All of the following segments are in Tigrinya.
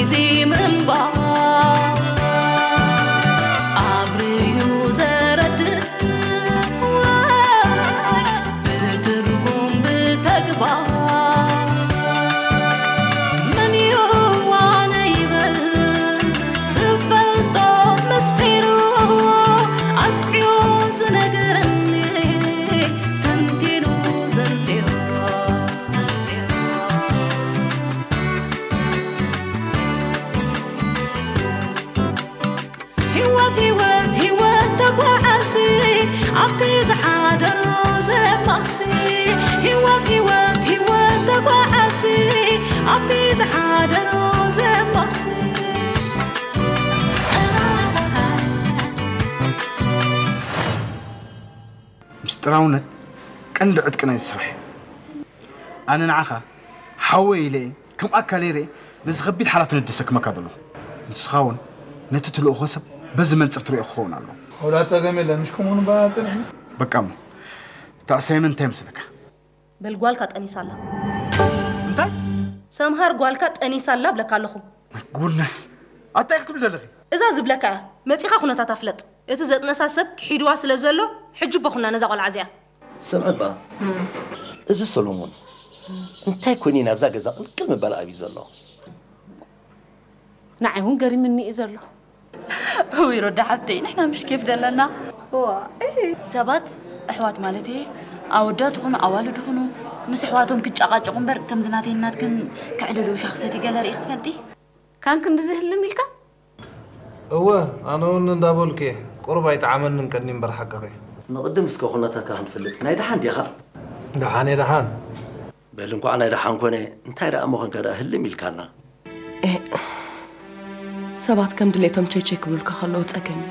እዚ ምንባር ኣብርዩ ዘረድእ ወይ ብትርጉም ብተግባር መን እዩ ኣነ ይበል ዝፈልጦ ምስጢሩ ኣጥዕዮ ዝነገረኒ ተንቲኑ ዘርዚሩ። ህይወት ህይወት ህይወት ተጓዓዚ ኣብቲ ዝሓደሮ ዘማሲ ህይወት ህይወት ህይወት ተጓዓዚ ኣብቲ ዝሓደሮ ዘማሲ። ምስጢራውነት ቀንዲ ዕጥቂ ናይዚ ስራሕ እዩ። ኣነ ንዓኻ ሓወይ ኢለ እየ ከም ኣካለይ ርእየ ነዚ ከቢድ ሓላፍነት ደሰክመካ ዘለኹ። ንስኻ እውን ነቲ ትልእኾ ሰብ በዚ መንጽር ትርእዮ ክኸውን ኣለዎ። ወላ ጸገም የለን፣ ምሽ ከምኡ ንበሃል ጽንሕና። በቃ እሞ፣ እቲ ኣሳይመንት እንታይ ይመስለካ? በል ጓልካ ጠኒሳ ኣላ። እንታይ? ሰምሃር ጓልካ ጠኒሳ ኣላ እብለካ ኣለኹ። My goodness! ኣታ ኢኺ ትብሊ ዘለኺ? እዛ ዝብለካ እያ። መጺኻ ኩነታታ ፍለጥ። እቲ ዘጥነሳ ሰብ ክሒድዋ ስለ ዘሎ፣ ሕጂ እባ ኩና ነዛ ቆልዓ እዚኣ። ስምዒ እባ፣ እዚ ሰሎሞን እንታይ ኮይኑ ናብዛ ገዛ ቅልቅል ምባል ኣብዩ ዘሎ? ንዓይ እውን ገሪምኒ እዩ ዘሎ። እውይ ሮዳ ሓብተይ፣ ንሕና ምሽ ኬፍ ደለና። እዋ፣ እህ። ሰባት ኣሕዋት ማለት እየ፣ ኣወዳት ይኹኑ ኣዋልድ ይኹኑ፣ ምስ ኣሕዋቶም ክጨቃጨቁ እምበር ከምዚ ናተይን ናትክን ክዕልሉ ሻኽሰት ይገለ ርኢ ክትፈልጢ? ካን ክንድዚ ህልም ኢልካ? እወ፣ ኣነ እውን እንዳበልኩ እየ። ቁሩብ ኣይጠዓመንን ቀኒ እምበር ሓቅኺ። ንቕድም እስከ ኩነታትካ ክንፈልጥ። ናይ ደሓን ዲኻ? ደሓን እየ፣ ደሓን። በል እንኳዕ ናይ ደሓን ኮነ። እንታይ ደኣ ምኾንካ ደኣ ህልም ኢልካና? እህ፣ ሰባት ከም ድሌቶም ቸይቸይ ክብሉልካ ከለዉ ጸገም እዩ።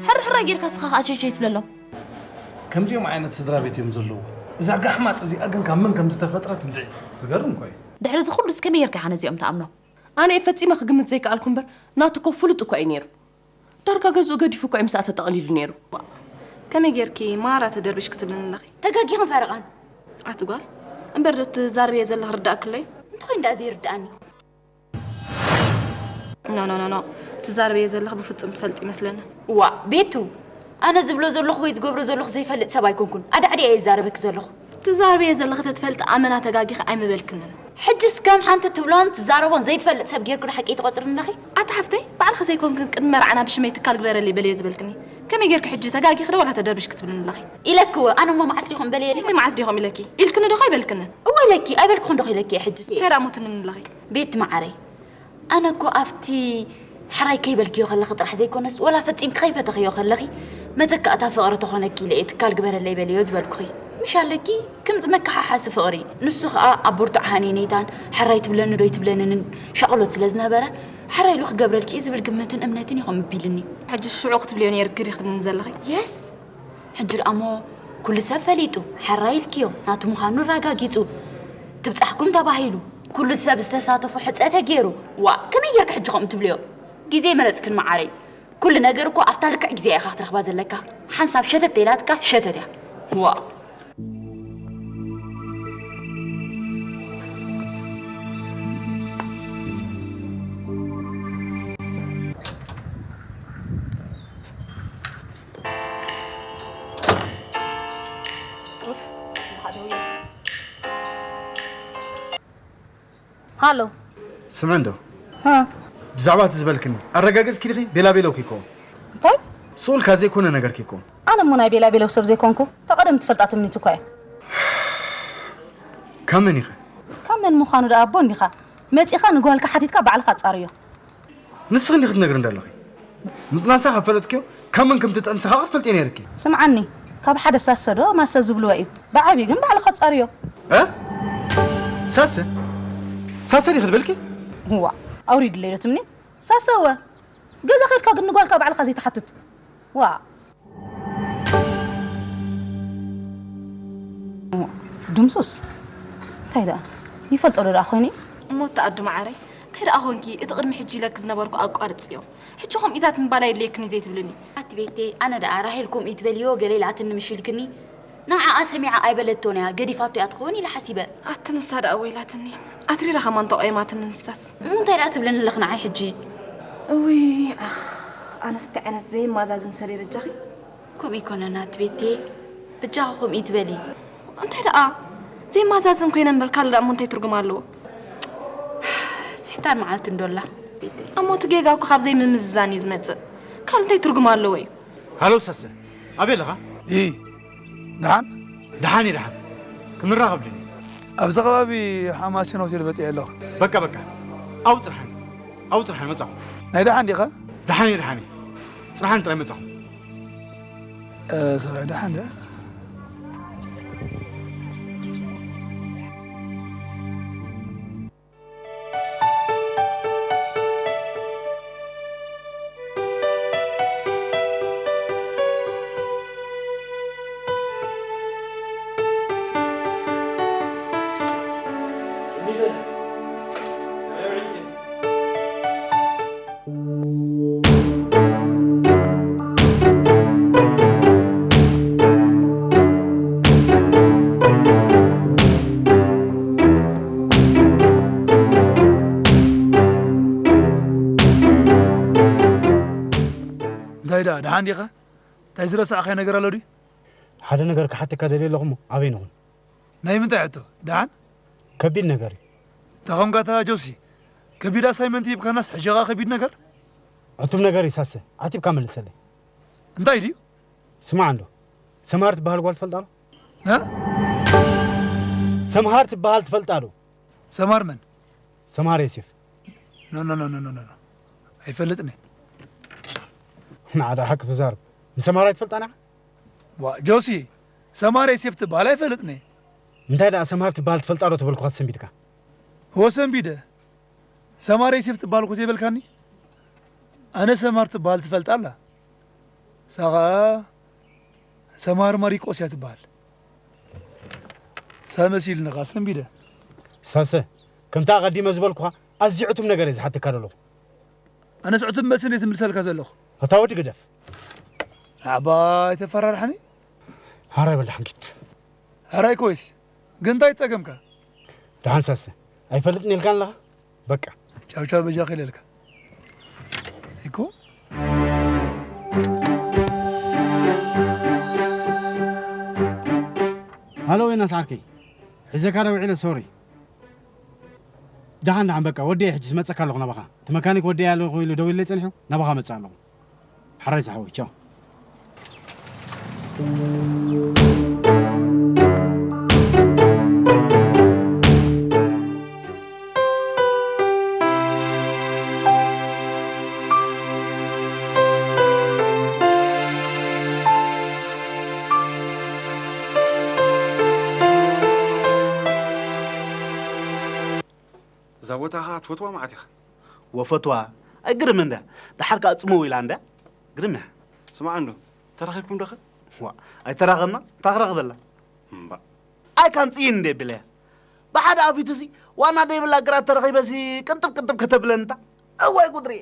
ሕርሕራይ ጌርካ እስኻ ኸኣ ቸይቸይ ትብለሎም። ከምዚኦም ዓይነት ስድራ ቤት እዮም ዘለዉ። እዛ ጋሕማጥ እዚኣ ግን ካብ መን ከም ዝተፈጥረት እንድዒ። ዝገርም እኮ እዩ። ድሕሪ እዚ ኩሉስ ከመይ ጌርካ ኢኻ ነዚኦም ትኣምኖም? ኣነ እየ ፈጺመ ክግምት ዘይከኣልኩ እምበር፣ ናቱ እኮ ፍሉጥ እኮ እዩ ነይሩ። ዳርጋ ገዝኡ ገዲፉ እኮ እዩ ምስኣ ተጠቕሊሉ ነይሩ። ከመይ ጌርኪ ማራ ተደርቢሽ ክትብልኒ ኣለኺ? ተጋጊኽን ፈረቓን። ኣቲ ጓል፣ እምበር ዶ ትዛረብዮ ዘለኺ ርዳእኪ ኣሎ እዩ? እንተኾይኑ ደኣ ዘይርድኣኒ። ኖ፣ ኖ፣ ኖ፣ ኖ። ትዛረብዮ ዘለኺ ብፍጹም ትፈልጢ ይመስለኒ። እዋእ፣ ቤቱ፣ ኣነ ዝብሎ ዘለኹ ወይ ዝገብሮ ዘለኹ ዘይፈልጥ ሰብ ኣይኮንኩን። ኣዳዕዲዐ እየ ዝዛረበኪ ዘለኹ። ትዛረብዮ ዘለኺ ተትፈልጢ ኣመና ተጋጊኺ ኣይምበልክንን። ሕጅስ ከም ሓንቲ ትብሎን ትዛረቦን ዘይትፈልጥ ሰብ ጌርኪ ዶ ሓቀይ ትቖጽርኒ ኣለኺ? ኣቲ ሓፍተይ፣ ባዕልኺ ዘይኮንክን ቅድሚ መርዓና ብሽመይ ትካል ግበረለይ በልዮ ዝበልክኒ። ከመይ ጌርኪ ሕጂ ተጋጊኺ ዶ ዋላ ተደርቢሽ ክትብልኒ ኣለኺ? ኢለኪ እወ፣ ኣነ እሞ መዓስ ዲኹም በልየኒ? ኢለይ መዓስ ዲኹም ኢለኪ? ኢልክኒ ዶ ኣይበልክንን? እወ ኢለኪ፣ ኣይበልክኹን ዶ ኢለኪ እየ ሕጅስ? እንታይ ደኣ እሞ ትብልኒ ኣለኺ? ቤት መዓረይ፣ ኣነ እኮ ኣብቲ ሕራይ ከይበልክዮ ከለኺ ጥራሕ ዘይኮነስ፣ ወላ ፈጺምኪ ከይፈተኽዮ ከለኺ፣ መተካእታ ፍቕሪ ተኾነኪ ኢለ እየ ትካል ግበረለይ በልዮ ዝበልኩኺ። ምሽ ኣለኪ፣ ክምዚ መከሓሓሲ ፍቕሪ። ንሱ ኸኣ ኣብ ብርቱዕ ሃነይነይታን፣ ሕራይ ትብለኒ ዶ ኣይትብለንን ሻቕሎት ስለ ዝነበረ፣ ሕራይ ኢሉ ክገብረልኪ እዩ ዝብል ግምትን እምነትን እዩ ከምቢልኒ። ሕጂ ሽዑ ክትብልዮ ነይርኪ ዲኺ ክትብልኒ ዘለኺ? የስ! ሕጂ ደኣ እሞ ኩሉ ሰብ ፈሊጡ፣ ሕራይ ኢልክዮ፣ ናቱ ምዃኑ ኣረጋጊጹ፣ ትብጻሕኩም ተባሂሉ፣ ኩሉ ሰብ ዝተሳተፎ ሕጸ ተገይሩ፣ ዋእ፣ ከመይ ጌርኪ ሕጂ ከምኡ ትብልዮ? ግዜ ኣይመረጽክን መዓረይ። ኩሉ ነገር እኮ ኣብታ ልክዕ ግዜኣ ኢኻ ክትረኽባ ዘለካ። ሓንሳብ ሸተት ተይላትካ ሸተት እያ። ዋእ። ኡፍ፣ ዝሓደው እዩ። ሃሎ። ስምዒ እንዶ፣ ሃ። ብዛዕባ እቲ ዝበልክኒ ኣረጋገጽኪ ዲኺ? ቤላ ቤለው ኪኮ። እንታይ? ስኡልካ ዘይኮነ ነገር ኪኮ። ኣነ እሞ ናይ ቤላ ቤለው ሰብ ዘይኮንኩ፣ ተቐደም ትፈልጣ ትምኒት እኳ እየ። ካብ መን ኢኸ? ካብ መን ምዃኑ ደኣ ኣቦ እንዲኻ። መጺኻ ንጓልካ ሓቲትካ ባዕልኻ ኣጻርዮ። ንስኺ እንዲኺ ክትነግሪ እንዳለኺ። ምጥናሳ ካብ ፈለጥክዮ፣ ካብ መን ከም ትጠንሲ ከዓ ክትፈልጢ ነይርኪ። ስምዓኒ፣ ካብ ሓደ ሳሰ ዶ ማሰ ዝብልዎ እዩ። ብዓብዪ ግን ባዕልኻ ኣጻርዮ። እ? ሳሰ? ሳሰ ዲኺ ትበልኪ? እዋ፣ ኣውሪድለይ ዶ ትምኒ? ሳሰ እወ። ገዛ ኸድካ ግን ንጓልካ ባዕልኻ ዘይትሓትት። ዋ። ድምሱስ? እንታይ ደኣ? ይፈልጦ ዶ ደኣ ኮይኑ? እሞ እታ ኣዱ መዓረይ፣ እንታይ ደኣ ኾንኪ? እቲ ቅድሚ ሕጂ ኢለኪ ዝነበርኩ ኣቋርጽዮ። ሕጂ ከምኢታት ምባል ኣየድልየክን እዩ ዘይትብልኒ። ኣቲ ቤቴ፣ ኣነ ደኣ ራሄል ከምኡ እዩ ትበልዮ፣ ገለ ኢላትኒ ምሽ ኢልክኒ። ንዓኣ ሰሚዓ ኣይበለቶን እያ፣ ገዲፋቶ እያ ትኸውን ኢለ ሓሲበ። ኣቲ ንሳ ደኣ ወይላትኒ። ኣትሪራ ከማን ተቐይማትኒ ንሳስ። እሞ እንታይ ደኣ ትብለኒ ኣለኽ ንዓይ ሕጂ? እውይ፣ ኣኽ፣ ኣነስ እንታይ ዓይነት ዘይማዛዝን ሰብ እየ በጃኺ? ከምኡ ኣይኮነን ኣቲ ቤቴ፣ በጃኺ ከምኡ ይትበሊ። እንታይ ደኣ ዘይማዛዝን ኮይነ እምበር ካልእ ደኣ እሞ እንታይ ትርጉም ኣለዎ? ስሕታን መዓልቲ እንዶ ኣላ ቤቴ። እሞ እቲ ጌጋ እኮ ካብ ዘይምምዝዛን እዩ ዝመጽእ። ካልእ እንታይ ትርጉም ኣለዎ እዩ? ሃሎ ሰሰ፣ ኣበይ ኣለኻ? ኢ፣ ደሓን? ደሓን እየ፣ ደሓን። ክንራኸብ ደልየ። ኣብዚ ከባቢ ሓማሴን ሆቴል በጺሐ ኣለኹ። በቃ፣ በቃ። ኣብኡ ጽንሓኒ። ኣብኡ ጽንሓኒ፣ መጻኹ። ናይ ደሓን ዲኻ? ደሓን እየ፣ ደሓን እየ። ጽንሓኒ ጥራይ፣ መጻኹ። እ፣ ሰብኣይ ደሓን ዶ? እንታይ ደኣ፣ ደሓን ዲኻ? እንታይ ዝረሳዕካዮ ነገር ኣሎ ድዩ? ሓደ ነገር ክሓተካ ደልየ ኣለኹ እሞ፣ ኣበይ ንኹን? ናይ ምንታይ ሕቶ? ደሓን? ከቢድ ነገር እዩ። እንታይ ኮንካ እታ ጆሲ? ከቢድ ኣሳይመንት ሂብካናስ፣ ሕጂ ኸኣ ከቢድ ነገር? ዕቱብ ነገር እዩ ሳሰ፣ ዓቲብካ መልሰለይ። እንታይ ድዩ? ስማዕ እንዶ፣ ሰምሃር ትበሃል ጓል ትፈልጣ ዶ? እ? ሰምሃር ትበሃል ትፈልጣ ዶ? ሰምሃር መን? ሰምሃር ዮሴፍ። ኖ፣ ኖ፣ ኖ፣ ኖ፣ ኖ፣ ኖ። ኣይፈልጥን እየ። ንዓ ደኣ ሓቂ ተዛረብ። ንሰምሃር ኣይትፈልጣን ኢኻ? ዋ፣ ጆሲ፣ ሰምሃር ዮሴፍ ትበሃል ኣይፈልጥን እየ። እንታይ ደኣ ሰምሃር ትበሃል ትፈልጣ ዶ ተበልኩኻ ተሰንቢድካ? እወ፣ ሰንቢደ። ሰምሃር ዮሴፍ ትበሃል እኮ ዘይበልካኒ? ኣነ ሰምሃር ትበሃል ትፈልጥ ኣላ። ንሳ ኸኣ ሰምሃር ማሪቆስ እያ ትበሃል። ንሳ መሲልኒ ኸኣ ሰንቢደ። ሳሰ፣ ከምቲ ኣቐዲመ ዝበልኩኻ፣ ኣዝዩ ዕቱብ ነገር እየ ዝሓተካ ዘለኹ። ኣነስ ዕቱብ መልሲ እንድየ ዝምልሰልካ ዘለኹ። ኣታ ወዲ ግደፍ። ኣባ ኣይተፈራርሓኒ። ሃራይ በል ደሓን ኪድ። ሃራይ ኮይስ፣ ግን እንታይ ጸገምካ? ደሓን ሳሰ፣ ኣይፈልጥን ኢልካን ኣለኻ? በቃ። ቻው ቻው በጃኺ ኢለልካ። እኮ። ሃሎ ዮናስ ዓርከይ፣ ሒዘካ ዶ ውዒለ፣ ሶሪ። ደሓን ደሓን፣ በቃ ወዲየ፣ ሕጂ ዝመጸካ ኣለኹ ናባኻ። እቲ መካኒክ ወዲየ ኣለኹ ኢሉ ደዊሉለይ ጸኒሑ፣ ናባኻ መጽእ ኣለኹ። ሓራይ ዝሓወይ፣ ቻው። እዛ ቦታ ኸኣ ትፈትዋ መዓት ኢኻ። ወፈትዋ፣ ኣይግርምን እንድያ። ደሓር ከኣ ጽምው ኢላ እንድያ። ግርም እያ። ስማዕ እንዶ፣ ተራኺብኩም ዶ ኸ? ዋ፣ ኣይተራኸብና፣ እንታይ ክረኽበላ? እምባ። ኣይ ካን ጽይን እንደ ይብል እያ። ብሓደ ኣፊቱሲ፣ ዋና ደይብላ ግራት ተረኺበሲ ቅንጥብ ቅንጥብ ከተብለኒ እታ። እዋይ ቁድሪ፣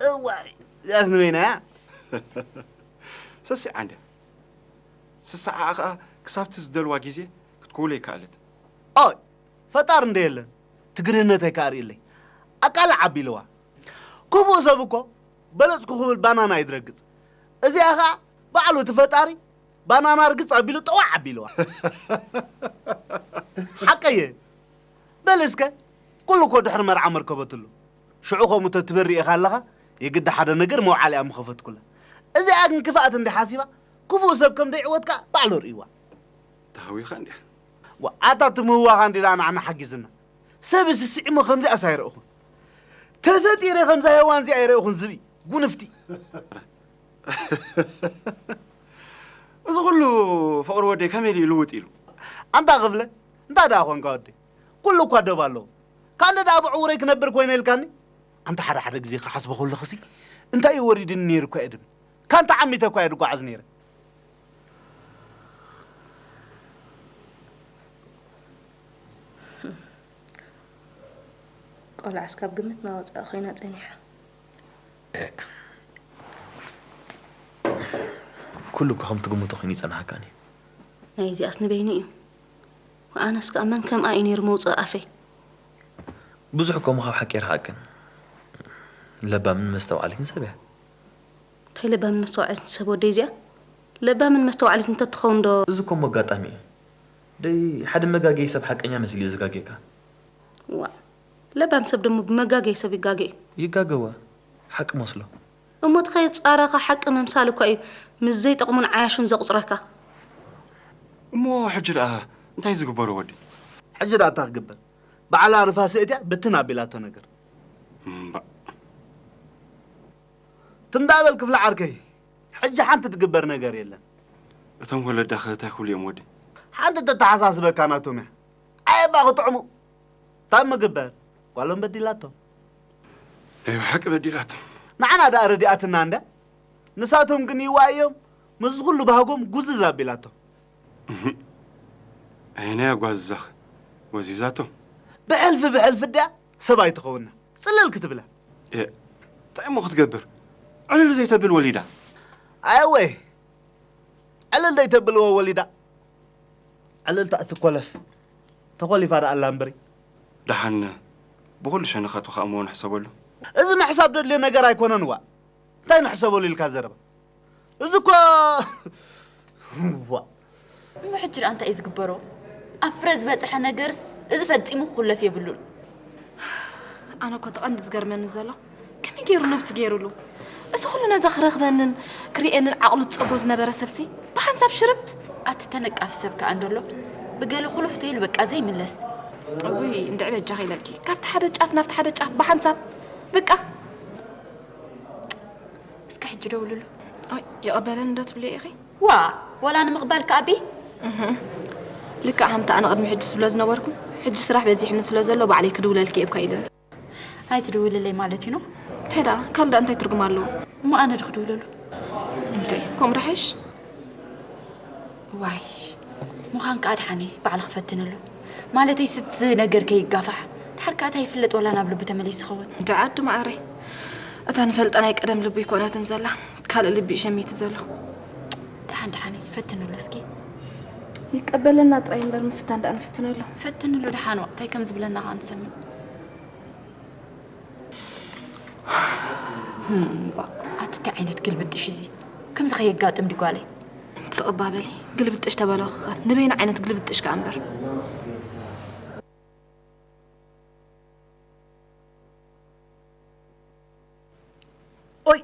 እዋይ፣ እዚኣስ ንበይና እያ። ሰሲዓ እንድያ። ስስዓኣ ኸኣ ክሳብቲ ዝደልዋ ግዜ ክትከውሎ ኣይከኣለት። ኦይ፣ ፈጣሪ እንደ የለን፣ ትግርህነተይ ከኣ ርእየለይ። ኣቃልዕ ኣቢልዋ። ክፉእ ሰብ እኮ በለጽኩ ክብል ባናና እዩ ዝረግጽ። እዚኣ ኸኣ ባዕሉ እቲ ፈጣሪ ባናና ርግጽ ኣቢሉ ጠዋዕ ኣቢልዋ። ሓቀየ። በል እስከ፣ ኩሉ እኮ ድሕሪ መርዓ መርከበትሉ። ሽዑ ከምኡ ተትበሪ ኢኻ ኣለኻ፣ የግዲ ሓደ ነገር መውዓል እያ ምኸፈትኩላ። እዚኣ ግን ክፍኣት እንዲ ሓሲባ፣ ክፉእ ሰብ ከም ደይዕወትካ ባዕሉ ርእይዋ። ተሃዊኻ እንዲያ። ዋ፣ ኣታ ትምህዋኻ እንዲ ደኣ ንዓና ሓጊዝና። ሰብስ ስዒሙ ከምዚኣስ ኣይረእኹን። ተፈጢረ ከምዛ ሄዋን እዚኣ ኣይረእኹን ዝብኢ፣ ጉንፍቲ። እዚ ኩሉ ፍቕሪ ወደይ ከመይ ኢሉ ይልውጥ ኢሉ? ኣንታ ክፍለ፣ እንታይ ደኣ ኾንካ ወደይ? ኩሉ እኳ ዶብ ኣለዎ። ካንደ ደኣ ብዕውረይ ክነብር ኮይነ ኢልካኒ? ኣንታ ሓደ ሓደ ግዜ ክሓስቦ ከለኽሲ፣ እንታይ እዩ ወሪድኒ ነይሩ እኳ እየ ድብል። ካንታ ዓሚተ እኳ እየ ድጓዓዝ ነይረ። ቆልዓስ ካብ ግምትና ወጻኢ ኮይና ጸኒሓ። ኩሉ እኮ ከም ትግምቶ ኮይኑ ይጸንሓካን እዩ። ናይ እዚኣስ ንበይኑ እዩ። ኣነስ ከኣ መን ከምኣ እዩ ነይሩ መውፅኢ ኣፈይ። ብዙሕ እኮ እሞ ካብ ሓቂ ኣይርሓቅን። ለባምን መስተውዓሊትን ሰብ እያ። እንታይ ለባምን መስተውዓሊትን ሰብ ወደይ እዚኣ? ለባምን መስተውዓሊትን እንተትኸውን ዶ? እዚ እኮ እሞ ኣጋጣሚ እዩ። ደይ ሓደ መጋገዪ ሰብ ሓቀኛ መሲሉ እዩ ዝጋገየካ። ዋ፣ ለባም ሰብ ደሞ ብመጋገዪ ሰብ ይጋገ እዩ። ይጋገወ ሓቂ መስሎ። እሞ እቲ ከየጻረኻ ሓቂ ምምሳል እኳ እዩ ምስ ዘይጠቕሙን ዓያሹን ዘቑጽረካ። እሞ ሕጂ ደኣ እንታይ ዝግበሮ ወዲ? ሕጂ ደኣ እንታይ ክግበር? ባዕላ ንፋስ እትያ ብትን ኣቢላቶ ነገር። እምባእ። ትም ደኣ በል ክፍለ ዓርከይ፣ ሕጂ ሓንቲ ትግበር ነገር የለን። እቶም ወለዳኸ እንታይ ክብሉ እዮም ወዲ? ሓንቲ ተተሓሳስበካ ናቶም እያ። ኣየባ ክጥዕሙ። ታብ ምግበር፣ ጓሎም በዲላቶም። ናይ ብሓቂ በዲላቶም። ንዓና ደኣ ረዲኣትና እንዳ? ንሳቶም ግን ይዋእዮም፣ ምስዚ ኩሉ ባህጎም ጉዝዝ ኣቢላቶም። እህ። ኣየናይ ኣጓዝዛኸ? ወዚዛቶም። ብሕልፊ ብሕልፊ ድያ ሰብ ኣይትኸውንና። ጽልል ክትብላ። እ፣ እንታይ እሞ ክትገብር? ዕልል ዘይተብል ወሊዳ። ኣየወ። ዕልል ዘይተብልዎ ወሊዳ። ዕልል ተእቲ ኮለፍ። ተኾሊፋ ደኣ ኣላ እምበሪ። ደሓን ብኹሉ ሸነኻቱ ኸኣ እሞ ንሕሰበሉ። እዚ ምሕሳብ ደድልዮ ነገር ኣይኮነን ዋ። እንታይ ንሕሰበሉ ኢልካ ዘረባ? እዚ እኮ ዋ። እሞ ሕጂ ደኣ እንታይ እዩ ዝግበሮ? ኣብ ፍረ ዝበጽሐ ነገርስ እዚ ፈጺሙ ክኹለፍ የብሉን። ኣነ እኮ እቲ ቀንዲ ዝገርመኒ ዘሎ ከመይ ገይሩ ነብሱ ገይሩሉ? እዚ ኩሉ ነዛ ክረኽበንን ክርእየንን ዓቕሉ ዝጸቦ ዝነበረ ሰብሲ ብሓንሳብ ሽርብ። ኣቲ ተነቃፊ ሰብ ከኣ እንዶ ኣሎ። ብገለ ኩሉፍ ተይሉ በቃ ዘይምለስ። እውይ እንድዒ በጃኺ ኢለኪ። ካብቲ ሓደ ጫፍ ናብቲ ሓደ ጫፍ ብሓንሳብ በቃ። እስከ ሕጂ ደውልሉ። ኦይ፣ ይቐበለኒ ዶ ትብልዮ ኢኺ? ዋ፣ ዋላ ንምቕባል ከኣቢ? እህ። ልክዕ ከምቲ ኣነ ቅድሚ ሕጂ ዝብሎ ዝነበርኩ፣ ሕጂ ስራሕ በዚሕኒ ስለ ዘሎ ባዕለይ ክድውለልኪ እየ እኳ ኢሉኒ። ኣይትደውልለይ ማለት እዩ ኖ? እንታይ ደኣ? ካልእ ደኣ እንታይ ትርጉም ኣለዎ? እሞ ኣነ ዶ ክድውለሉ? እንዴ፣ ከምኡ ዶ ሓይሽ? ዋይ፣ ምዃን ከኣ ደሓን እየ፣ ባዕልኺ ፈትንሉ። ማለተይ፣ ስቲ ነገር ከይጋፋሕ። ድሓር ከኣ እንታይ ይፍለጥ፣ ዋላ ናብ ልቡ ተመሊሱ ይኸውን። እንዳ ዓዱ መዓረይ፣ እታ ንፈልጣ ናይ ቀደም ልቡ ኣይኮነትን ዘላ፣ ካልእ ልቢ እዩ ሸሚቱ ዘሎ። ደሓን፣ ደሓን እየ፣ ፈትንሉ እስኪ። ይቀበለና ጥራይ እምበር ምፍታን ደኣ ንፍትነሉ። ፈትንሉ ደሓን፣ ዋ፣ እንታይ ከም ዝብለና ከኣ ንሰምዕ። ህም፣ ባ፣ ኣቲ እንታይ ዓይነት ግልብጥሽ እዚ? ከምዚ ከየጋጥም ድዩ ጓለይ? ስቕ እባ በሊ፣ ግልብጥሽ ተበለኹ ኸ፣ ንበይኑ ዓይነት ግልብጥሽ ከኣ እምበር። ኦይ!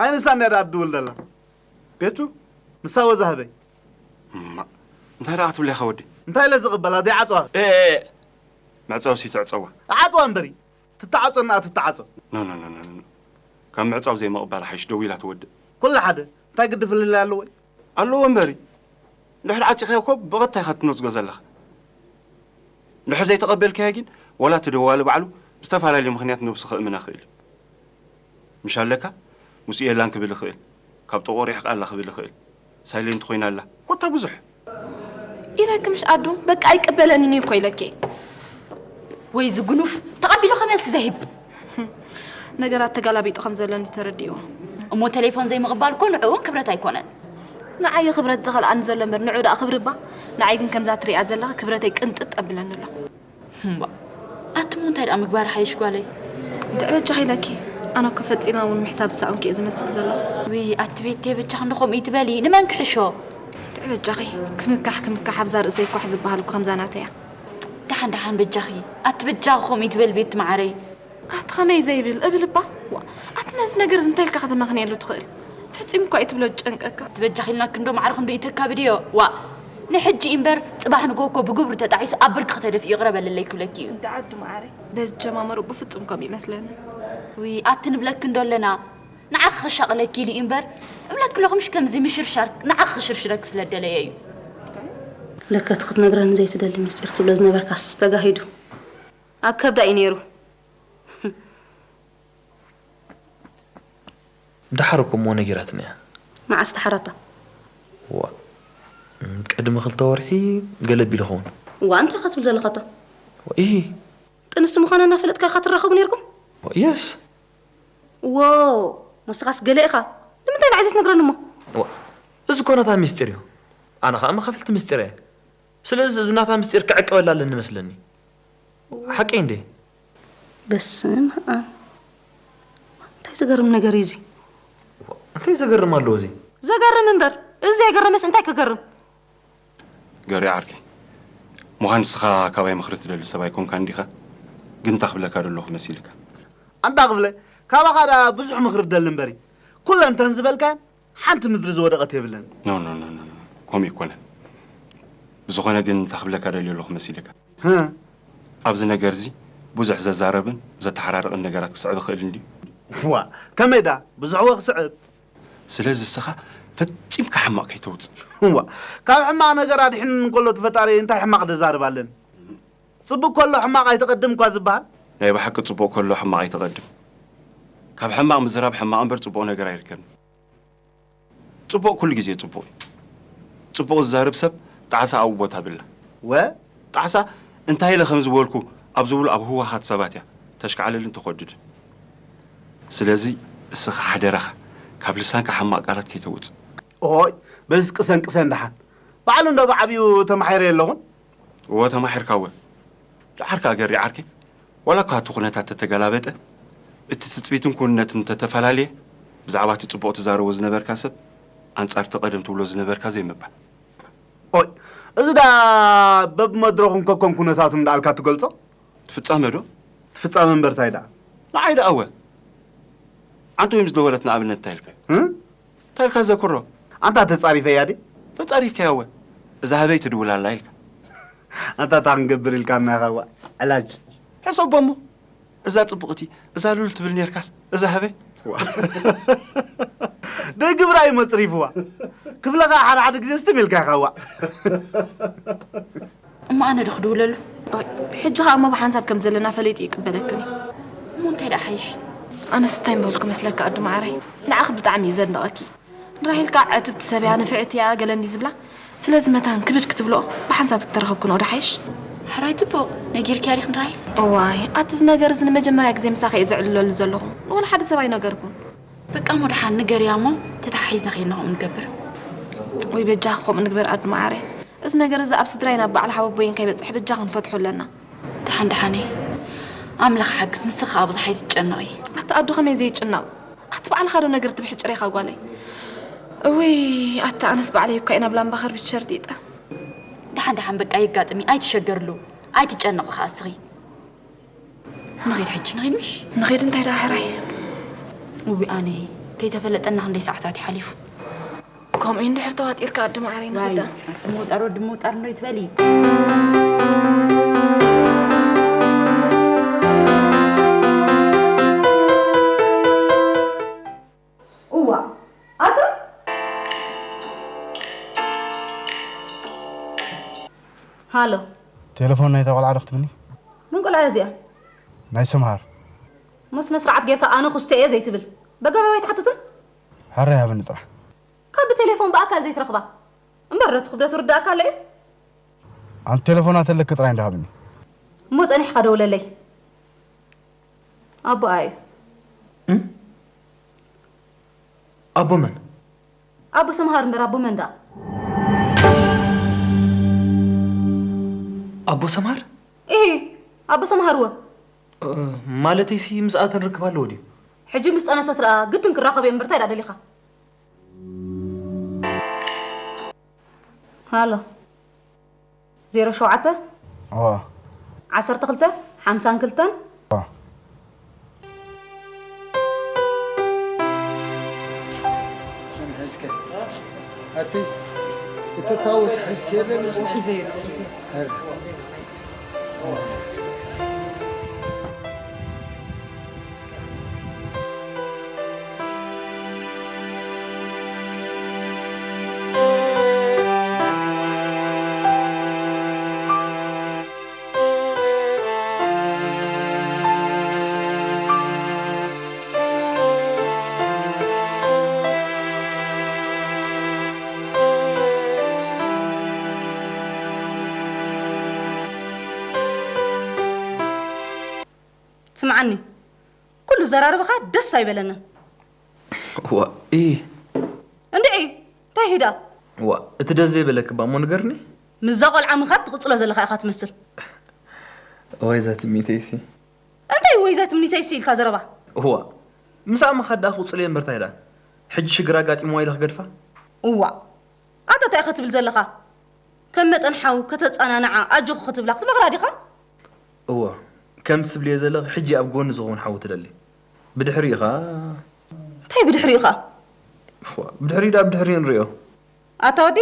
ኣይንሳን እያ ደኣ ትድውል ዘላ። ቤቱ? ንሳ ወዛ ህበይ። እማ፣ እንታይ ደኣ ክትብል ኢኻ ወዲ? እንታይ ኢለ ዝቕበላ? ዘይዓጽዋ። ኤ፣ ኤ፣ ኤ! መዕጸውሲ ትዕጸዋ። ዓጽዋ እምበሪ። ትተዓጾ እና ትተዓጾ። ኖ፣ ኖ፣ ኖ፣ ኖ፣ ኖ። ካብ ምዕጻው ዘይምቕባል ሓይሽ ደው ኢላ ትወድእ። ኩሉ ሓደ፣ እንታይ ግዲ ፍልልይ ኣለዎ? ኣለዎ እምበሪ። እንድሕር ዓጺኻዮ እኮ ብቐጥታ ኢኻ ትነጽጎ ዘለኻ። እንድሕር ዘይተቐበልካዮ ግን፣ ዋላ እቲ ደዋሊ ባዕሉ ብዝተፈላለየ ምኽንያት ነብሱ ከእምና ይኽእል እዩ። ምሽ ኣለካ፣ ምስኡ የላን ክብል ይኽእል። ካብ ጥቑ ሪሕቃ ኣላ ክብል ይኽእል። ሳይለንት ኮይና ኣላ። ኮታ ብዙሕ። ኢለኪ ምሽ ኣዱ፣ በቃ ኣይቅበለንን እዩ እኮ ኢለኪ። ወይ ዝጉኑፍ፣ ተቐቢሉ ከመልሲ ዘይህብ። ነገራት ተጋላቢጡ ከም ዘሎ እንዲ ተረዲእዎ። እሞ ቴሌፎን ዘይምቕባል እኮ ንዕኡን ክብረት ኣይኮነን። ንዓይ ክብረት ዝኸልኣኒ ዘሎ እምበር ንዑ ደኣ ክብሪ እባ። ንዓይ ግን ከምዛ ትሪኣ ዘለኺ ክብረተይ ቅንጥጥ ኣቢለኒ ኣሎ። እምባ፣ ኣቲ እሞ እንታይ ደኣ ምግባር ሓይሽ ጓለይ? እንድዒ በጃኺ ኢለኪ። ኣነ እኮ ፈጺመ እውን ምሕሳብ ዝሰኣንኩ እየ ዝመስል ዘለኹ። ውይ፣ ኣቲ ቤቴ በጃኺ እንዶ ከምኡ ይትበሊ፣ ንመን ክሕሾ? እንድዒ በጃኺ፣ ክምካሕ ክምካሕ ኣብዛ ርእሰይ ኳሕ ዝበሃል እኮ ከምዛ ናተይ እያ። ደሓን ደሓን በጃኺ፣ ኣቲ በጃኺ ከምኡ ይትበል ቤቲ መዓረይ። ኣቲ ኸመይ ዘይብል እብል እባ? ዋ፣ ኣቲ ነዚ ነገር እዚ እንታይ ኢልካ ከተመኽንየሉ ትኽእል? ፈጺሙ እኳ እዩ ትብሎ ዝጨንቀካ። ትበጃኺልና ክንዶ ማዕረ ክንዶ እዩ ተካብድዮ። ዋእ! ንሕጂ እምበር ጽባሕ ንግሆ እኮ ብግብሪ ተጣዒሱ ኣብ ብርኪ ከተደፍእዮ ይቕረ በልለይ ክብለኪ እዩ። እንዳ ዓዱ መዓረይ፣ በዚ ጀማመሩ ብፍጹም ከምኡ ይመስለኒ። ውይ፣ ኣቲ ንብለኪ እንዶ ኣለና። ንዓኺ ከሻቕለኪ ኢሉ እዩ እምበር፣ እብለኪ ኣለኹ ምሽ ከምዚ ምሽርሻር ንዓኺ ክሽርሽረኪ ስለ ደለየ እዩ። ለካ እቲ ክትነግረኒ ዘይትደሊ ምስጢር ትብሎ ዝነበርካስ ተጋሂዱ። ኣብ ከብዳ እዩ ነይሩ። ደሓር እኮ እሞ ነጊራትና እያ። መዓስ ደሓራታ? ዋ፣ ቅድሚ ክልተ ወርሒ ገለ ኣቢሉ ኸውን። ዋ፣ እንታይ ኢኻ ትብል ዘለኻቶ? ዋ፣ ኢሂ። ጥንስቲ ምዃና እናፈለጥካ ኢኻ ትራኸቡ ነይርኩም? ዋ፣ የስ። ዎ፣ ንስኻስ ገለ ኢኻ። ንምንታይ ንዓይ ዘይትነግረኒ እሞ? ዋ፣ እዚ እኮ ናታ ሚስጢር እዩ። ኣነ ኸኣ መኻፍልቲ ምስጢር እየ። ስለዚ እዚ ናታ ምስጢር ክዕቅበላ ኣለኒ መስለኒ። ሓቀይ እንዴ? በስመ ኣብ። እንታይ ዝገርም ነገር እዩ እዚ? እንታይ ዘገርም ኣለዎ እዚ? ዘገርም እምበር፣ እዚ ዘይገረመስ እንታይ ክገርም? ገሪ ዓርከይ፣ ምዃን ንስኻ ካባይ ምኽሪ ትደሊ ሰብ ኣይኮንካን ዲኻ? ግን እንታይ ክብለካ ደለኹ መሲልካ? ኣንታ ክብለ፣ ካባኻ ደኣ ብዙሕ ምኽሪ ትደሊ እምበሪ፣ ኩለን እተን ዝበልካየን ሓንቲ ምድሪ ዝወደቐት የብለን። ኖ ኖ ኖ ኖ፣ ከምኡ ኣይኮነን። ብዝኾነ ግን እንታይ ክብለካ ደልየ ኣለኹ መሲልካ? ኣብዚ ነገር እዚ ብዙሕ ዘዛረብን ዘተሓራርቕን ነገራት ክስዕብ ይኽእል እንድዩ። ዋ፣ ከመይ ደኣ ብዙሕዎ ክስዕብ? ስለዚ እስኻ ፈጺምካ ሕማቕ ከይተውጽእ። እዋ፣ ካብ ሕማቕ ነገር ኣድሒኑኒ እንከሎ እቲ ፈጣሪ እንታይ ሕማቕ ደዛርብ ኣለኒ? ጽቡቕ ከሎ ሕማቕ ኣይተቐድም እኳ ዝበሃል። ናይ ብሓቂ ጽቡቕ ከሎ ሕማቕ ኣይተቐድም። ካብ ሕማቕ ምዝራብ ሕማቕ እምበር ጽቡቕ ነገር ኣይርከብን። ጽቡቕ ኩሉ ግዜ ጽቡቕ እዩ። ጽቡቕ ዝዛረብ ሰብ ጣዕሳ ኣብኡ ቦታ ኣብላ። ወ? ጣዕሳ እንታይ ኢለ ከም ዝበልኩ ኣብ ዝብሉ ኣብ ህዋኻት ሰባት እያ ተሽካዕልልን ተኾድድን። ስለዚ እስኻ ሓደራኻ ካብ ልሳንካ ሕማቕ ቃላት ከይተውጽእ። ኦይ በዚ ቅሰን ቅሰን ደሓን ባዕሉ እንዶ ብዓብዩ ተማሒረ የለኹን። እወ ተማሒርካ እወ። ደሓር ከኣ ገሪ ዓርከይ ዋላ እኳ እቲ ኩነታት ተተገላበጠ እቲ ትጽቢትን ክውንነትን እንተተፈላለየ ብዛዕባ እቲ ጽቡቕ ትዛረቦ ዝነበርካ ሰብ ኣንጻር እቲ ቀደም ትብሎ ዝነበርካ ዘይምባል። ኦይ እዚ ደኣ በብመድረኹን ከከም ኩነታቱን እንዳኣልካ ትገልጾ? እቲ ፍጻመ ዶ? እቲ ፍጻመ እምበር ታይ ደኣ? ንዓይ ደኣ እወ ዓንተ ወይ ምስ ደወለት ንኣብነት እንታይ ኢልካዮ? እንታይ ኢልካ ዘክሮ? ኣንታ ተጻሪፈያ ድየ? ተጻሪፍካያ እወ እዛ ህበይ ትድውል ኣላ ኢልካ። ኣንታ እታ ክንገብር ኢልካና ኢኻ እዋ ዕላጅ። ሕሰቦ እሞ እዛ ጽብቕቲ እዛ ሉል ትብል ኔርካስ እዛ ህበይ። ደይ ግብራ እዩ መጽሪፍዋ። ክፍለ ከኣ ሓደ ሓደ ግዜ ስትም ኢልካ ኢኻ እዋ። እሞ ኣነ ዶ ክድውለሉ? ሕጂ ኸኣ እሞ ብሓንሳብ ከም ዘለና ፈሊጡ ይቅበለክን እዩ። እሞ እንታይ ደኣ ሓይሽ? ኣነስ እንታይ ምበልኩ መስለካ ኣዱ ማዓረይ? ንዓኺ ብጣዕሚ እዩ ዘድንቐኪ። ንራሄል ከኣ ዕትብቲ ሰብ እያ፣ ንፍዕቲ እያ፣ ገለ እንዲ ዝብላ። ስለዚ መታን ክብድ ክትብልኦ ብሓንሳብ ተተራኸብክንኦ ዶ ሓይሽ? ሕራይ ጽቡቕ ነጊርክያ ዲኺ ንራሄል? እዋይ ኣቲ እዚ ነገር እዚ ንመጀመርያ ግዜ ምሳኺ እየ ዘዕልለሉ ዘለኹ። ንወላ ሓደ ሰብ ኣይነገርኩን። በቃ እሞ ደሓን ንገርያ እሞ ተተሓሒዝና ከይድና ከምኡ ንገብር። ውይ በጃኺ ከምኡ ንግበር ኣዱ መዓረይ። እዚ ነገር እዚ ኣብ ስድራይን ኣብ በዓል ሓወቦይን ከይበጽሕ በጃኺ ክንፈትሖ ኣለና። ደሓን ደሓን እየ። ኣምላኽ ሓግዝ ንስኺ ከኣ ብዙሕ ኣይትጨነቒ። ኣቲ ኣዱ ከመይ ዘይጭነቕ? ኣቲ ባዕልኻ ዶ ነገር ትብሕጭር ኢኻ ጓለይ? እውይ ኣቲ ኣነስ ባዕለይ እኳ ኢና ብላምባ ከርቢት ሸርጢጠ። ደሓን ደሓን በቃ የጋጥም እዩ ኣይትሸገርሉ። ኣይትጨነቒ ከኣ እስኺ። ንኺድ ሕጂ ንኺድ ምሽ? ንኺድ እንታይ ደኣ ሕራይ? ውይ ኣነ ከይተፈለጠና ክንደይ ሰዓታት እዩ ሓሊፉ። ከምኡ እዩ እንድሕር ተዋጢርካ ኣዲ መዓረይ ንኺዳ። ኣቲ ምውጣር ወዲ ምውጣር እንዶ ይትበሊ። እዋ ኣታ ሃሎ። ቴሌፎን ናይታ ቆልዓ ዶ ክትብኒ? መን ቆልዓ እያ እዚኣ? ናይ ሰምሃር። እሞ ስነ ስርዓት ጌርካ ኣነ ኩስቶ እየ ዘይትብል። በጋባባይ ትሓትትን? ሕራይ ሃብኒ ጥራሕ። ካብ ብቴሌፎን ብኣካል ዘይትረኽባ እምበር ነቲ ክብደቱ ርዳእካ ኣሎ እዩ። ኣንቲ ቴሌፎና ተለኪ ጥራይ እንዳ ሃብኒ። እሞ ጸኒሕካ ደውለለይ። ኣቦኣ እዩ። ኣቦ መን? ኣቦ ሰምሃር እምበር ኣቦ መን ደኣ? ኣቦ ሰምሃር? ኢሂ ኣቦ ሰምሃር እወ። ማለተይሲ ምስኣ ተንርክብ ኣለዎ ድዩ? ሕጂ ምስ ጸነሰት ደኣ ግድን ክራኸብ እየ እምበር ታይ ደኣ ደሊኻ? ሃሎ ዜሮ ሸውዓተ እዋ ዓሰርተ ክልተ ሓምሳን ክልተን እዋ ኣቲ እቲ ካውስ ሒዝከ የለን ሒዘ ሒዘ ስምዓኒ፣ ኩሉ ዘራርባኻ ደስ ኣይበለንን። ዋእ፣ እንድዒ፣ እንታይ ሂዳ? ዋ፣ እቲ ደስ ዘይበለኪ እባ እሞ ንገርኒ። ምስዛ ቆልዓ ምኻድ ትቕጽሎ ዘለኻ ኢኻ ትመስል። እዋይ፣ እዛ ትምኒተይሲ። እንታይ ወይ እዛ ትምኒተይሲ ኢልካ ዘረባ? እዋ፣ ምስኣ ምኻድ ደኣ ክቕጽሎ እየ እምበር እንታይ ደኣ? ሕጂ ሽግር ኣጋጢምዋ ኢለ ክገድፋ? እዋ፣ ኣታ እንታይ ኢኻ ትብል ዘለኻ? ከም መጠን ሓው ከተጸናንዓ፣ ኣጆኺ ክትብላ ክትመኽራ ዲኻ? እዋ፣ ከምቲ ትብልዮ ዘለኺ ሕጂ ኣብ ጎኒ ዝኸውን ሓው ትደሊ። ብድሕሪኡ ኸኣ እንታይ ብድሕሪኡ ኸኣ? እዋ፣ ብድሕሪኡ ደኣ ብድሕሪኡ ንርእዮ። ኣታ ወዲ፣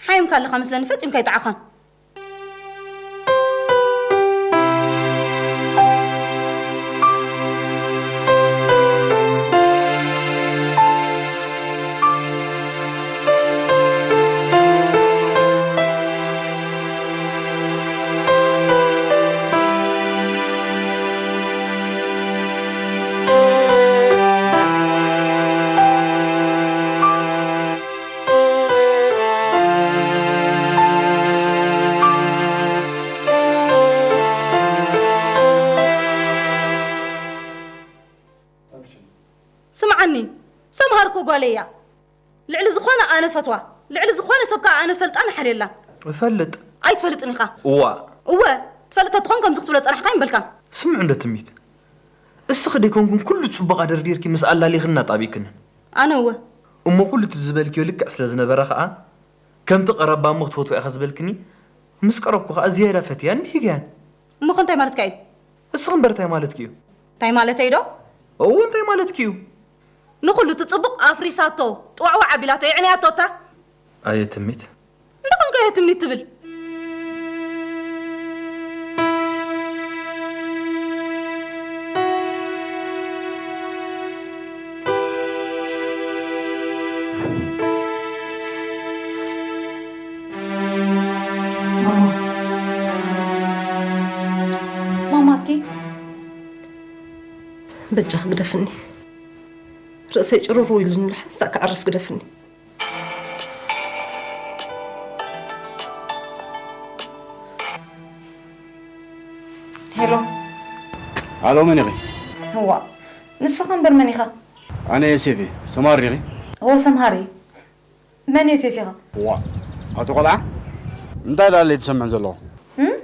ሓይምካ ኣለኻ መስለኒ፣ ፈጺምካ ኣይጠዓኻን። ስምዓኒ፣ ሰምሃር እኮ ጓለይ እያ። ልዕሊ ዝኾነ ኣነ ፈትዋ፣ ልዕሊ ዝኾነ ሰብ ከኣ ኣነ ፈልጣን እሓልየላን። እፈልጥ። ኣይትፈልጥን ኢኻ። እዋ። እወ፣ ትፈልጥ ተትኾን ከምዚ ክትብሎ ጸናሕካ ኣይምበልካን። ስምዑ እንዶ ትምኒት። እስኺ ደይኮንክን ኩሉ ጽቡቕ ኣደርዲርኪ ምስ ኣላሊኽን ኣጣቢቕክንን። ኣነ እወ። እሞ ኩሉ እቲ ዝበልክዮ ልክዕ ስለ ዝነበረ ኸኣ፣ ከምቲ ቀረባ እሞ ክትፈትዋ ኢኻ ዝበልክኒ፣ ምስ ቀረብኩ ኸኣ ዝያዳ ፈትያን ብሂግያን። እሞ ኸ እንታይ ማለትካ እዩ? እስኺ እምበር እንታይ ማለትኪ እዩ? እንታይ ማለተይ ዶ? እወ፣ እንታይ ማለትኪ እዩ? ንኹሉ እቲ ጽቡቕ ኣፍሪሳቶ፣ ጥዋዕዋዕ ኣቢላቶ፣ የዕንያቶ እታ። ኣየ ትምኒት። እንተኾንካ ኣየ ትምኒት ትብል? ማማ። ማማቲ። በጃኺ ግደፍኒ። ርእሰይ ጭሩሩ ኢሉኒ ኣሎ፣ ሓንሳእ ክዓርፍ ግደፍኒ። ሄሎ። ኣሎ፣ መን ኢኺ? እዋ፣ ንስኻ እምበር መን ኢኻ? ኣነ ዮሴፍ እየ። ሰምሃር ዲኺ? እወ፣ ሰምሃር እየ። መን ዮሴፍ ኢኻ? እዋ፣ ኣቶ ቆልዓ፣ እንታይ ደኣ ኣለይ ትሰምዕ ዘለኹ? እም?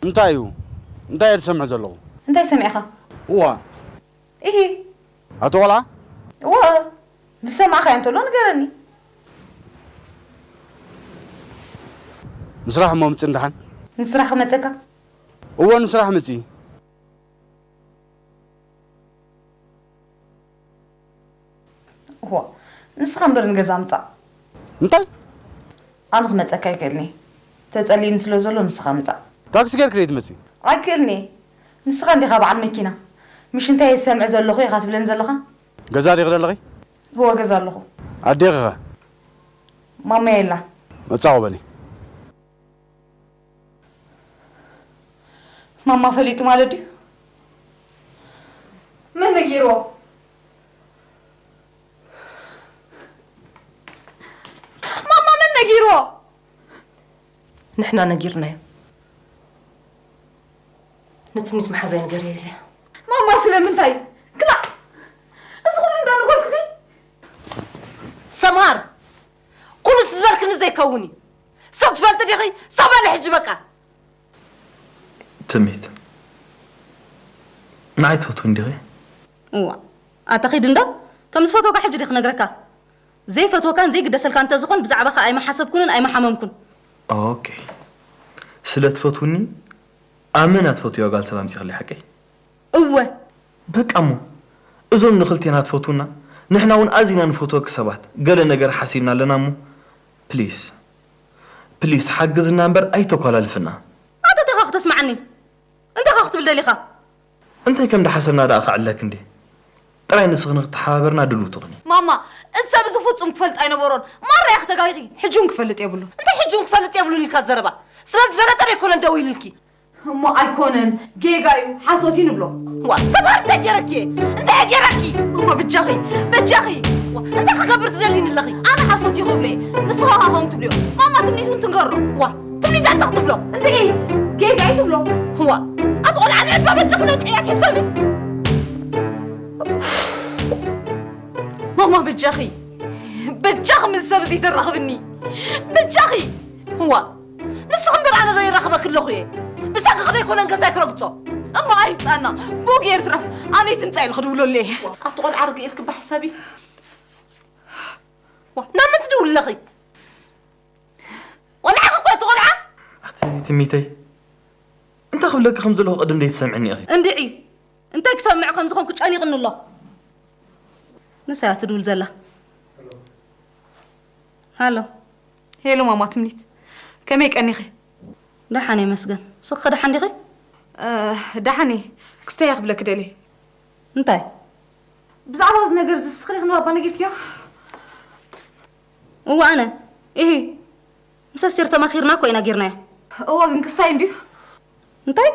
እንታይ እዩ? እንታይ እየ ትሰምዕ ዘለኹ? እንታይ ሰሚዕኻ? እዋ። ኢሂ። ኣቶ ቆልዓ? እወ፣ ዝሰማዕካዮ እንተሎ ንገረኒ። ንስራሕ እሞ ምጽእ እንደሓን? ንስራሕ ክመጸካ? እወ፣ ንስራሕ ምጽእ። እዋ፣ ንስኻ እምበር ንገዛ ምጻእ። እንታይ? ኣነ ክመጸካ ኣይክእልኒ። ተጸሊእኒ ስለ ዘሎ ንስኻ ምጻእ። ታክሲ ጌርኪ ደይ ትመጺ? ኣይክእልኒ። ንስኻ እንዲኻ በዓል መኪና። ምሽ እንታይ እየ ዝሰምዕ ዘለኹ ኢኻ ትብለኒ ዘለኻ? ገዛ ዲኺ ዘለኺ? እወ፣ ገዛ ኣለኹ። ኣዴኺ ኸ? ማማ የላ። መጻኹ በሊ። ማማ ፈሊጡ ማለት ድዩ? መን ነጊርዎ? ማማ መን ነጊርዎ? ንሕና ነጊርናዮ። ንትምኒት መሓዛይ ንገርዮ ኢለ። ማማ ስለምንታይ? ክላእ! እዚ ኩሉ እንዳነገርኩኺ? ሰምሃር! ኩሉ ዝበልክኒ ዘይከውን እዩ። ስቕ ትፈልጢ ዲኺ? ስቕ በሊ ሕጂ በቃ። ትምኒት፣ ንዓይ ትፈትውኒ ዲኺ? እዋ፣ ኣታ ኺድ እንዶ፣ ከም ዝፈትወካ ሕጂ ድየ ክነግረካ? ዘይፈትወካን ዘይግደሰልካን እንተዝኾን ብዛዕባኻ ኣይምሓሰብኩንን ኣይምሓመምኩን። ኦኬ። ስለ ትፈትውኒ ኣመና ትፈትውያ ጓል ሰብ ኣምጺኽለይ ሓቀይ? እወ። በቃ እሞ፣ እዞም ንኽልቴና ትፈትውና፣ ንሕና እውን ኣዚና ንፈትወኪ ሰባት ገለ ነገር ሓሲብና ኣለና እሞ፣ ፕሊስ፣ ፕሊስ ሓግዝና እምበር ኣይተኳላልፍና። ኣታ እንታይ ኢኻ ክተስምዓኒ? እንታይ ኢኻ ክትብል ደሊኻ? እንታይ ከም ዝሓሰብና ደኣ ክዕለክ እንዴ? ጥራይ ንስኺ ንክትሓባበርና ድልውቲ ኩኒ። ማማ፣ እዚ ሰብ እዚ ፍጹም ክፈልጥ ኣይነበሮን። ማራ ኢኺ ተጋጊኺ። ሕጂ እውን ክፈልጥ የብሉን። እንታይ ሕጂ እውን ክፈልጥ የብሉን ኢልካ ዘረባ? ስለ ዝፈለጠ ዶ ኣይኮነን ደው ኢልልኪ? እሞ ኣይኮነን፣ ጌጋ እዩ፣ ሓሶት እዩ ንብሎ። ዋ፣ ሰምሃር እንታይ ገይረኪ እየ? እንታይ ገይረኪ? ማማ፣ ብጃኺ፣ ብጃኺ። ዋ፣ እንታይ ክገብር ትደልይኒ ኣለኺ? ኣነ ሓሶት እዩ ክብሎ እየ። ንስኻ ኸኣ ከምኡ ትብልዮ። ማማ ትምኒት እውን ትንገሮ። ዋ፣ ትምኒት እንታይ ክትብሎ? እንታይ ጌጋ እዩ ትብሎ? ዋ፣ ኣቲ ቆልዓ ንዕባ በጃኺ ነጥዕያ ትሕሰቢ። ማማ፣ በጃኺ፣ በጃኺ ምስ ሰብ እዚ ተራኽብኒ። ብጃኺ! እዋ፣ ንስኺ እምበር ኣነ ዶ ይራኸበኪ ኣለኹ እየ? ብሳኪ ክደይ ኮነን ገዛይ ክረግጾ። እሞ ኣይምጻና፣ ብኡ ገይሩ ትረፍ። ኣነ ይትምጻ ኢሉ ክድውለሉ እየ። ኣቲ ቆልዓ ርግእ ኢልኪ ብሓሳቢ። ዋ፣ ናብ መን ትድውሊ ኣለኺ? ቆልዓ እኮ እቲ ቆልዓ። ኣቲ ትሚተይ፣ እንታይ ክብለኪ ከም ዘለኹ ቅድም ደይትሰምዕኒ ኢኺ። እንድዒ፣ እንታይ ክሰምዕ ከም ዝኾንኩ ጨኒቕኒ ኣሎ። ንሳ እያ ትድውል ዘላ። ሃሎ። ሄሎ ማማ ትምኒት፣ ከመይ ቀኒኺ? ደሓን እየ መስገን። ንስኺ ደሓን ዲኺ? እ፣ ደሓን እየ። ክስተያ ክብለኪ ደልየ። እንታይ? ብዛዕባ እዚ ነገር እዚ ንስኺ ዲኺ ንባባ ነጊርክዮ? እወ ኣነ። ኢሂ። ምስ ኣስቴር ተማኺርና እኮ ኢና ጌርናዮ። እወ ግን ክስታይ እንድዩ። እንታይ?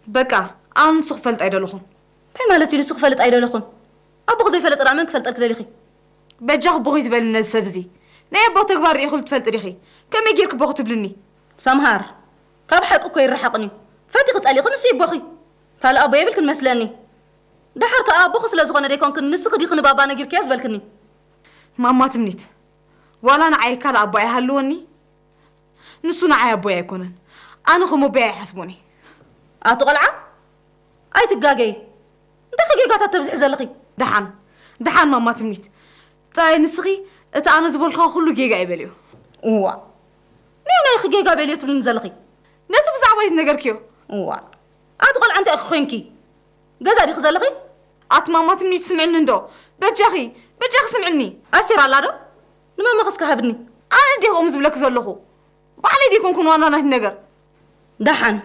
በቃ፣ ኣነ ንሱ ክፈልጥ ኣይደለኹን። እንታይ ማለት እዩ ንሱ ክፈልጥ ኣይደለኹን? ኣቦኺ ዘይፈለጠ ደኣ መን ክፈልጠልኪ ደሊኺ? በጃኺ ቦኺ ትበሊ ነዚ ሰብ እዚ። ናይ ኣቦ ተግባር ርኢኺሉ ትፈልጢ ዲኺ? ከመይ ጌርኪ ቦኺ ትብልኒ? ሰምሃር፣ ካብ ሓቂ እኮ ይረሓቕን እዩ። ፈቲኺ ጸሊእኺ ንሱ እዩ ኣቦኺ። ካልእ ኣቦ የብልክን መስለኒ። ደሓር ከኣ ኣቦኺ ስለ ዝኾነ ደይኮንክን ንስኺ ዲኺ ንባባ ነጊርክዮ ዝበልክኒ? ማማ ትምኒት፣ ዋላ ንዓይ ካልእ ኣቦ ኣይሃልወኒ? ንሱ ንዓይ ኣቦይ ኣይኮነን። ኣነ ከም ኣቦይ ኣይሓስቦን እየ። ኣቲ ቆልዓ፣ ኣይትጋገዪ። እንታይ ከ ጌጋታት ተብዝሒ ዘለኺ? ደሓን፣ ደሓን ማማ ትምኒት። ጥራይ ንስኺ እቲ ኣነ ዝበልክዋ ኩሉ ጌጋ እዩ በልዮ። እዋ። ናይ ናይኺ ጌጋ በልዮ ትብልኒ ዘለኺ? ነቲ ብዛዕባይ ዝነገርክዮ? እዋ። ኣቲ ቆልዓ እንታይ ኢኺ ኮይንኪ? ገዛ ዲኺ ዘለኺ? ኣቲ ማማ ትምኒት ስምዕኒ እንዶ። በጃኺ፣ በጃኺ ስምዕኒ። ኣስቴር ኣላ ዶ? ንማማ ከስካ ሃብኒ። ኣነ እንዲየ ከምኡ ዝብለኪ ዘለኹ። ባዕለይ ዲኮንኩን ዋና ናይቲ ነገር። ደሓን፣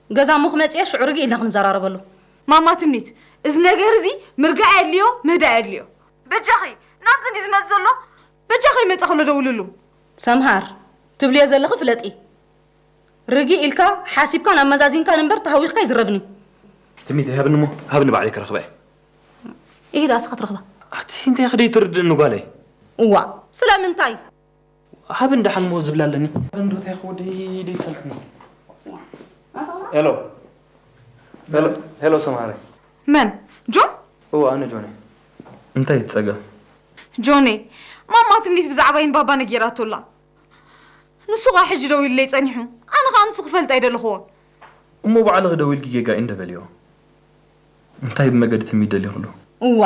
ገዛ እሞ ክመጽእ እየ፣ ሽዑ ርግእ ኢልና ክንዘራረበሉ። ማማ ትምኒት፣ እዚ ነገር እዚ ምርጋእ የድልዮ፣ ምህዳእ የድልዮ። በጃኺ፣ ናብዚ እንዲ ዝመጽእ ዘሎ፣ በጃኺ ይመጽእ ከሎ ደውልሉ። ሰምሃር፣ ትብልዮ ዘለኺ ፍለጢ። ርግእ ኢልካ፣ ሓሲብካን ኣመዛዚንካን እምበር ተሃዊኽካ ኣይዝረብን እዩ። ትምኒት፣ ሃብኒ እሞ፣ ሃብኒ ባዕለይ ክረኽባ እየ። ኢሂ ደኣ፣ እስኻ ትረኽባ። ኣቲ እንታይ ክደይ ትርድእኒ ጓለይ? እዋ፣ ስለምንታይ? ሃብን ደሓን እሞ ዝብል ኣለኒ። ሃብን ዶ እንታይ ክወደይ ደይሰምዕኒ። ሄሎ። ሄሎ፣ ሄሎ ሰምሃረይ። መን? ጆን? እዎ፣ ኣነ ጆን እየ። እንታይ እዩ ጸገም? ጆነይ፣ ማማ ትምኒት ብዛዕባይን ባባ ነጊራቶ ኣላ። ንሱ ኸኣ ሕጂ ደዊሉለይ ጸኒሑ። ኣነ ኸኣ ንሱ ክፈልጥ ኣይደለኹዎን። እሞ ባዕልኺ ደዊልኪ ጌጋ እዩ እንደ በልዮ። እንታይ ብመገዲ ትምኒት ደሊኽሉ? እዋ፣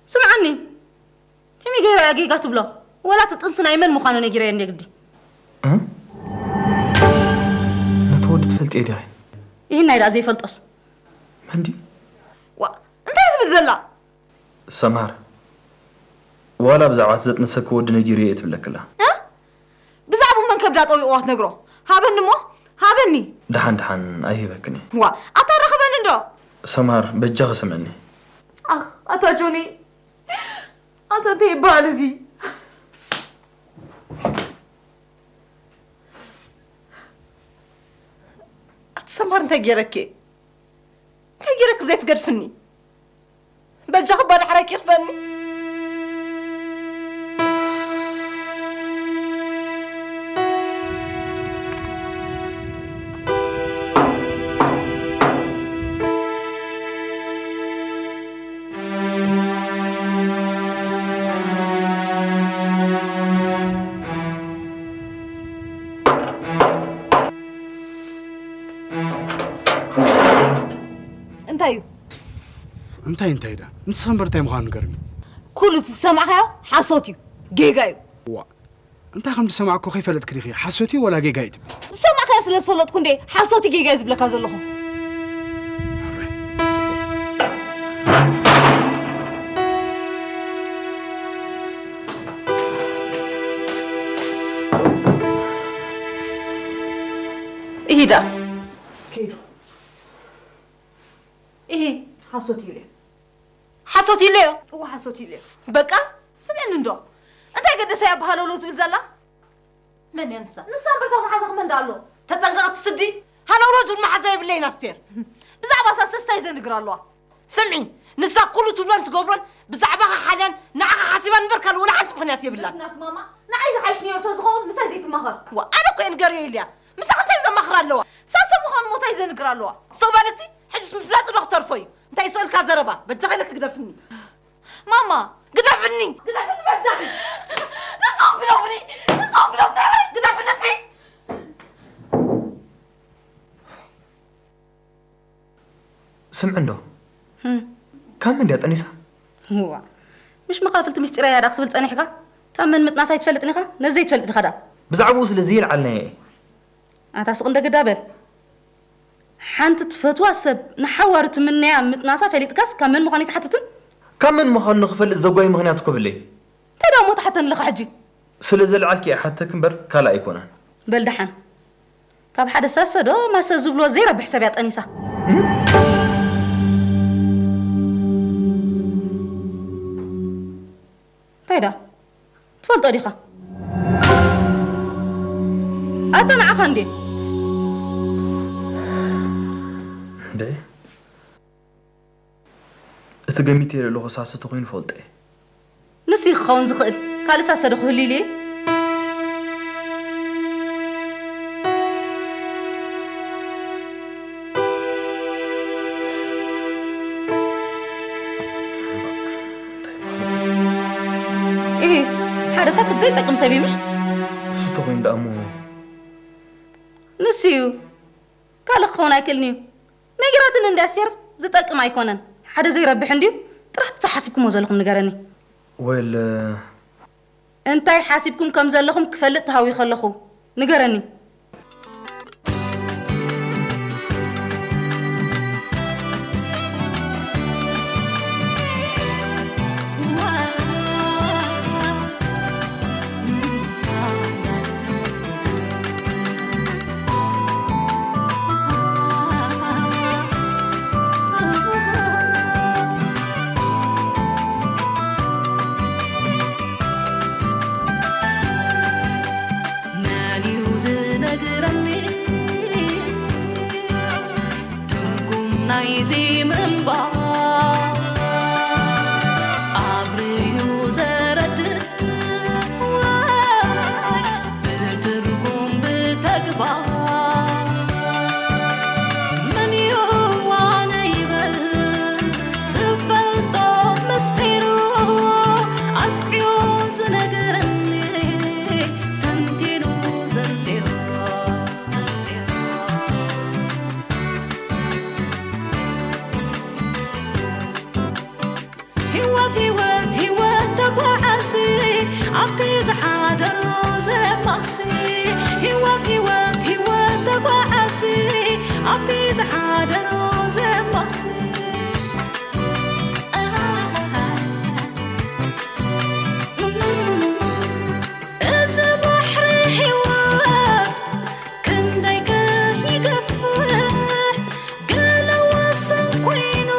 ስምዓኒ። ከመይ ገይራ እያ ጌጋ ትብሎ? ወላ እቲ ጥንሲ ናይ መን ምዃኑ ነጊረዮ እንድየ ግዲ። እ? ነቲ ወዲ ትፈልጥዮ ዲኺ? ይህናይ ደኣ ዘይፈልጦስ። መን ድዩ? ዋ፣ እንታይ ትብል ዘላ? ሰምሃር፣ ዋላ ብዛዕባ እቲ ዘጥነሰኪ ወዲ ነጊረዮ እየ ትብለኪ ኣላ። እ? ብዛዕባኡ መን ከብዳ ጠዊቑዋ ትነግሮ? ሃበኒ እሞ፣ ሃበኒ። ደሓን ደሓን ኣይህበክን እየ። ዋ፣ ኣታ ርኸበኒ እንዶ። ሰምሃር፣ በጃኺ ስምዕኒ። ኣኽ፣ ኣታ ጆኒ፣ ኣታ እንታይ ይበሃል እዚ? ኣቲ ሰምሃር እንታይ ገይረኪ? እንታይ ገይረኪ ዘይትገድፍኒ? በጃኺ እባ ዳሕረኪ ክፈኒ። እንታይ እዩ? እንታይ እንታይ ደኣ? ንስኺ እምበር እንታይ ምዃኑ ንገርኒ። ኩሉ እቲ ዝሰማዕካዮ ሓሶት እዩ፣ ጌጋ እዩ። ዋ፣ እንታይ ከም ዝሰማዕኩ ከይፈለጥኪ ዲኺ ሓሶት እዩ ወላ ጌጋ እዩ ትብሊ? ዝሰማዕካዮ ስለ ዝፈለጥኩ እንዴ ሓሶት እዩ ጌጋ እዩ ዝብለካ ዘለኹ። ኢሂዳ። ከይዱ። ኢሂ። ሓሶት ኢሉ እዩ። ሓሶት ኢሉ እዩ? እወ፣ ሓሶት ኢሉ እዩ። በቃ፣ ስምዕኒ እንዶ። እንታይ ገደሰያ ብሃለውለው ትብል ዘላ? መን እያ ንሳ? ንሳ እምበር እታ መሓዛኺ መን ደኣ ኣሎ? ተጠንቀቕቲ ስዲ፣ ሃለውለው ዝብል መሓዛ የብለይን ኣስቴር። ብዛዕባ እሳ ሰስታይ ዘንግር ኣለዋ። ስምዒ፣ ንሳ ኩሉ ትብሎን ትገብሮን ብዛዕባኻ ሓልያን ንዓኻ ሓሲባን እምበር ካልእ ወላ ሓንቲ ምኽንያት የብላን። ናት ማማ፣ ንዓይ ዝሓይሽ ነይሩ ተዝኸውን ምሳይ ዘይትማኸር። ዋ፣ ኣነ እኮ እየ ንገርዮ ኢለያ። ምሳኺ እንታይ ዘማኽር ኣለዋ? እሳ ሰብ ምዃኑ እሞ እንታይ ዘንግር ኣለዋ? ሰው በለቲ፣ ሕጅስ ምፍላጡ ዶ ክተርፎ እዩ? እንታይ ይስእልካ ዘረባ? በጃኺ ኢለኪ ግደፍኒ። ማማ! ግደፍኒ! ግደፍኒ በጃኺ! ንስኹም ግደፉኒ! ስምዒ እንዶ፣ ካብ መን ድያ ጠኒሳ? እዋ፣ ምሽ መኻፍልቲ ምስጢር እያ ዳ ክትብል ጸኒሕካ? ካብ መን ምጥናሳ ኣይትፈልጥን ኢኻ? ነዚ ዘይትፈልጥ ዲኻ ዳ? ብዛዕባኡ ስለ ዘይልዓልናዮ እየ። ኣታ ስቕ እንደ ግዳ በል። ሓንቲ ትፈትዋ ሰብ ንሓዋሩ ትምነያ ምጥናሳ ፈሊጥካስ ካብ መን ምዃኑ ኣይትሓትትን? ካብ መን ምዃኑ ንኽፈልጥ ዘጓይ ምኽንያት እኮ ብለይ። እንታይ ደኣ እሞ ትሓተኒ ኣለኻ ሕጂ? ስለ ዘልዓልኪ እየ ሓተኪ እምበር ካልእ ኣይኮነን። በል ደሓን። ካብ ሓደ ሳሰ ዶ ማሰ ዝብሎ ዘይረብሕ ሰብ እያ ጠኒሳ። እንታይ ደኣ? ትፈልጦ ዲኻ? ኣታ ንዓኻ እንዴ? እንዴ? እቲ ገሚተዮ ዘለኹ ሳሰ ተኾይኑ ፈልጠ እየ። ንሱ እዩ ክኸውን ዝኽእል። ካልእ ሳሰ ዶ ክህሉ ኢሉ እየ? እሂ፣ ሓደ ሳክት ዘይጠቅም ሰብ እዩ ምሽ? እሱ ተኾይኑ ደኣ እሞ ንሱ እዩ። ካልእ ክኸውን ኣይክእልን እዩ። ነጊራትኒ እንዲ ኣስቴር ዝጠቅም ኣይኮነን። ሓደ ዘይረብሕ እንድዩ። ጥራሕ እቲ ሓሲብኩሞ ዘለኹም ንገረኒ። ወል እንታይ ሓሲብኩም ከም ዘለኹም ክፈልጥ ተሃዊኸ ኣለኹ። ንገረኒ። መን እዩ ዝነግረኒ ትርጉም ናይዚ ምንባር? ኣብርዩ ዘረድእ ብትርጉም ብተግባር። መን እዩ ዋነ ይበል ዝፈልጦ ምስጢሩ? ኣጥዕዮ ዝነገረኒ ተንቲኑ ዘርዚሩ። ህይወት ህይወት ህይወት ተጓዓዚ ኣብቲ ዝሓደሮ ዘማሲ። ህይወት ህይወት ህይወት ተጓዓዚ ኣብቲ ዝሓደሮ ዘማሲ። እዚ ባሕሪ ህይወት ክንደይ ከ ይገፍሕ፣ ገለ ወሰን ኮይኑ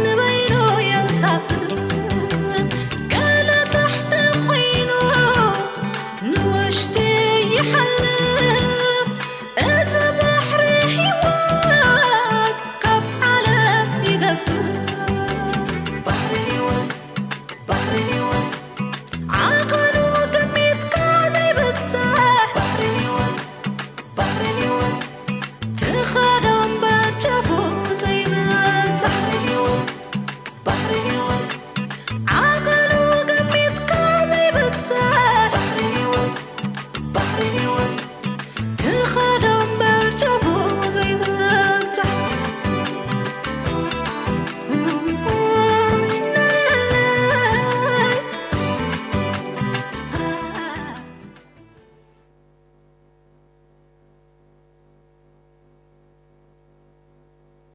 ንበይኑ የንሳፍፍ፣ ገለ ታሕቲ ኮይኑ ንውሽጢ ይሓልፍ። እዚ ባሕሪ ህይወት ካብ ዓለም ይገፍሕ። ባሕሪ ህይወት፣ ባሕሪ